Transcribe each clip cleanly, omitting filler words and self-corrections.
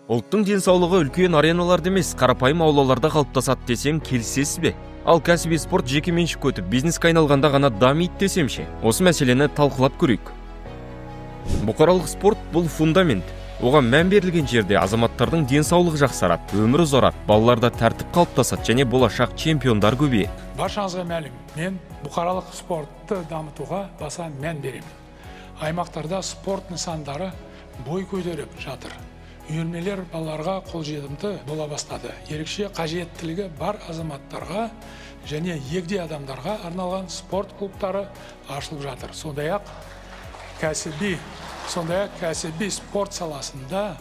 Ұлттың денсаулығы үлкен ареналарда емес, қарапайым аулаларда қалыптасады десем, келісесіз бе? Ал кәсіби спорт жеке меншікке өтіп, бизнеске айналғанда ғана дамиды десем ше? Осы мәселені талқылап көрейік. Бұқаралық спорт – бұл фундамент. Оған мән берілген жерде азаматтардың денсаулығы жақсарады, өмір ұзарады, балаларда тәртіп қалыптасады және болашақ чемпиондар көбейеді. Баршаңызға мәлім, мен бұқаралық спортты дамытуға баса мән беремін. Аймақтарда спорт нысандары бой көтеріп жатыр. Үйірмелер балаларға қолжетімді бола бастады. Ерекше қажеттілігі бар азаматтарға және егде адамдарға арналған спорт клубтары ашылып жатыр. Сондай-ақ кәсіби спорт саласында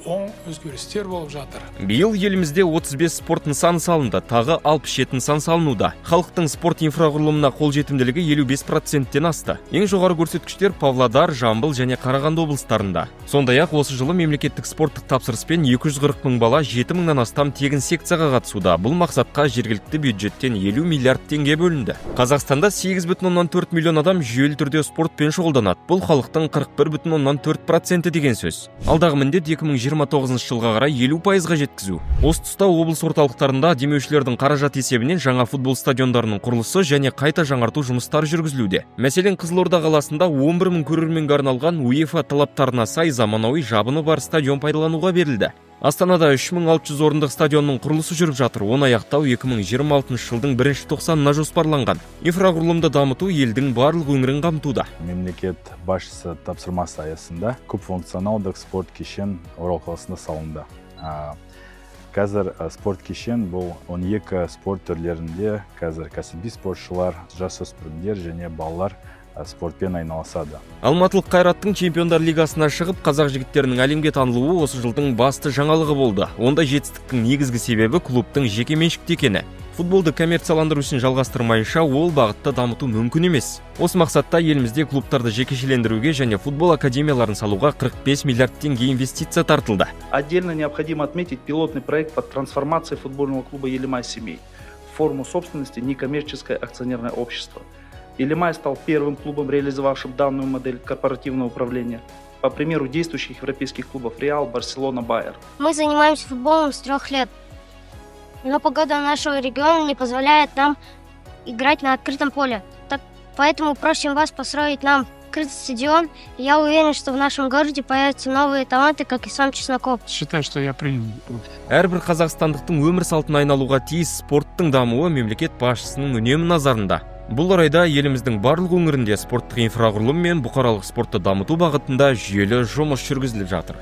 оң өзгерістер болып жатыр. Биыл елімізде 35 спорт нысаны салынды, тағы 67 нысан салынуда. Халықтың спорт инфрақұрылымына қолжетімділігі 55%-тен асты. Ең жоғары көрсеткіштер Павлодар, Жамбыл және Қарағанды облыстарында. Сондай-ақ осы жылы мемлекеттік спорттық тапсырыспен 240 мың бала 7 мыңнан астам тегін секцияға қатысуда. Бұл мақсатқа жергілікті бюджеттен 50 миллиард теңге бөлінді. Қазақстанда 8,4 миллион адам жүйелі түрде спортпен шұғылданады. Бұл халықтың 41,4% деген сөз. Алдағы міндет – 2029 жылға қарай 50%-ға жеткізу. Осы тұста облыс орталықтарында демеушілердің қаражат есебінен жаңа футбол стадиондарының құрылысы және қайта жаңарту жұмыстары жүргізілуде. Мәселен, Қызылорда қаласында 11 мың көрерменге арналған, УЕФА талаптарына сай заманауи жабыны бар стадион пайдалануға берілді. Астанада 3600 орындық стадионның құрылысы жүріп жатыр. Оны аяқтау 2026 жылдың бірінші тоқсанына жоспарланған. Инфрақұрылымды дамыту елдің барлық өңірін қамтуда. Мемлекет басшысы тапсырмасы аясында көпфункционалдық спорт кешен Орал қаласында салынды. Қазір спорт кешен бұл 12 спорт түрлерінде қазір кәсіби спортшылар, жасөспірімдер және балалар спортпен айналысады. Алматылық Қайраттың Чемпиондар лигасына шығып, қазақ жігіттерінің әлемге танылуы осы жылдың басты жаңалығы болды. Ондай жетістіктің негізгі себебі – клубтың жеке меншікте екені. Футболды коммерцияландыру ісін жалғастырмайынша, ол бағытты дамыту мүмкін емес. Осы мақсатта елімізде клубтарды жекешелендіруге және футбол академияларын салуға 45 миллиард теңге инвестиция тартылды. Отдельно необходимо отметить пилотный проект по трансформации футбольного клуба «Елимай Семей» в форму собственности некоммерческое акционерное общество. «Елимай» стал первым клубом, реализовавшим данную модель корпоративного управления по примеру действующих европейских клубов «Реал», «Барселона», «Байер». Мы занимаемся футболом с 3 лет. Но погода нашего региона не позволяет нам играть на открытом поле. Так, поэтому просим вас построить нам открытый стадион. И я уверен, что в нашем городе появятся новые таланты, как и сам Чесноков. Считаю, что я принял. Әрбір қазақстандықтың өмір салтына айналуға тиіс спорттың дамуы мемлекет басшысының үнемі назарында. Бұл орайда еліміздің барлық өңірінде спорттық инфрақұрылым мен бұқаралық спортты дамыту бағытында жүйелі жұмыс жүргізіліп жатыр.